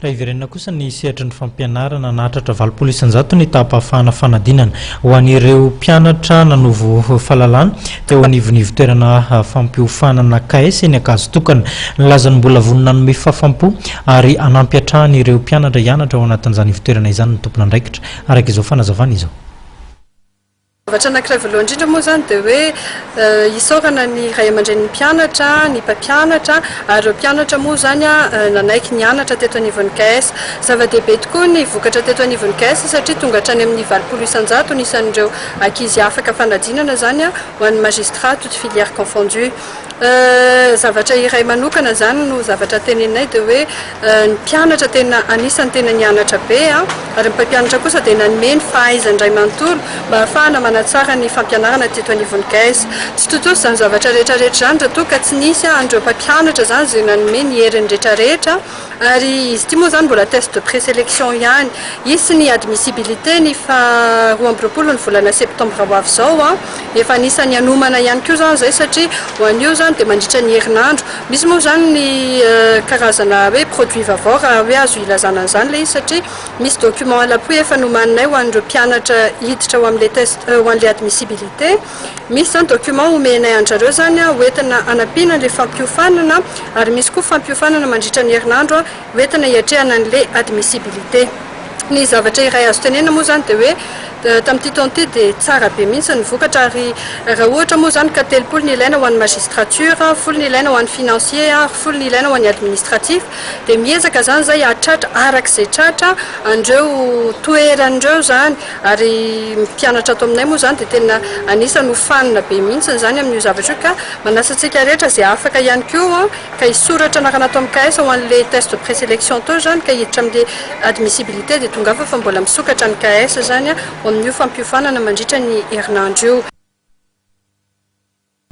Raha hiverenana kosa ny sehatry ny fampianarana, nahatratra 80% ny taham-pahafahana fanadinana ho an'ireo mpianatra nanovo fahalalana teo anivon'ny ivontoerana fampiofanana KS eny Ankazotokana. Nilaza ny mbola vonona hanome fahafam-po ary hanampy hatrany ireo mpianatra hianatra ao anatin'izany ivontoerana izany ny tompon'andraikitra, araka izao fanazavana izao. Zavatra anankiray voalohany indrindra moa izany dia hoe isaorana ny ray aman-drenin'ny mpianatra, ny mpampianatra ary ireo mpianatra moa izany nanaiky nianatra teto anivon'ny KS. Zava-dehibe tokoa ny vokatra teto anivon'ny KS satria tonga hatrany amin'ny 80% ny isan'ireo ankizy afaka fanadinana izany ho an'ny magistrat toutes filières confondues. Zavatra iray manokana izany no zavatra teneninay dia hoe ny mpianatra tena anisan'ny tena nianatra be ary ny mpampianatra kosa dia nanome ny fahaizany iray manontolo mba hahafahana manatsara ny fampianarana teto anivon'ny CAES. Tsy tontosa izany zavatra rehetra rehetra izany raha toa ka tsy nisy an'ireo mpampianatra izany izay nanome ny heriny rehetra rehetra Ary izy ity moa izany mbola test de présélection ihany. Hisy ny admissibilité ny faha 22 ny volana septembre ho avy izao an. Efa anisan'ny hanomana ihany koa izany izay satria ho an'io izany dia mandritra ny herinandro. Misy moa izany ny karazana hoe produit vaovao raha hoe azo ilazana an'izany ilay izy satria misy document à l'appui efa nomaninay ho an'ireo mpianatra hiditra ho amin'ilay test ho an'ilay admissibilité. Misy izany document omenay an-dry zareo izany hoentina hanampiana an'ilay fampiofanana ary misy koa fampiofanana mandritra ny herinandro hoentina hiatrehana an'ilay admissibilité. Ny zavatra iray azo tenenina moa izany dia hoe tamin'ity taona ity dia tsara be mihitsy ny vokatra ary raha ohatra moa izany ka 30 ny ilaina ho an'ny magistrature, 10 ny ilaina ho an'ny financier ary 10 ny ilaina ho an'ny administratif dia miezaka izany izay hahatratra araka izay tratra an'ireo toerana ireo izany. Ary ny mpianatra ato aminay moa izany dia tena anisan'ny hofanina be mihitsy izany amin'io zavatra io ka manasa antsika rehetra izay afaka ihany koa ka hisoratra anarana ato amin'ny KS ho an'ilay test de présélection teo izany ka hiditra amin'ilay admissibilité dia tongava fa mbola misokatra ny KS izany ho amin'io fampiofanana mandritra ny herinandro io.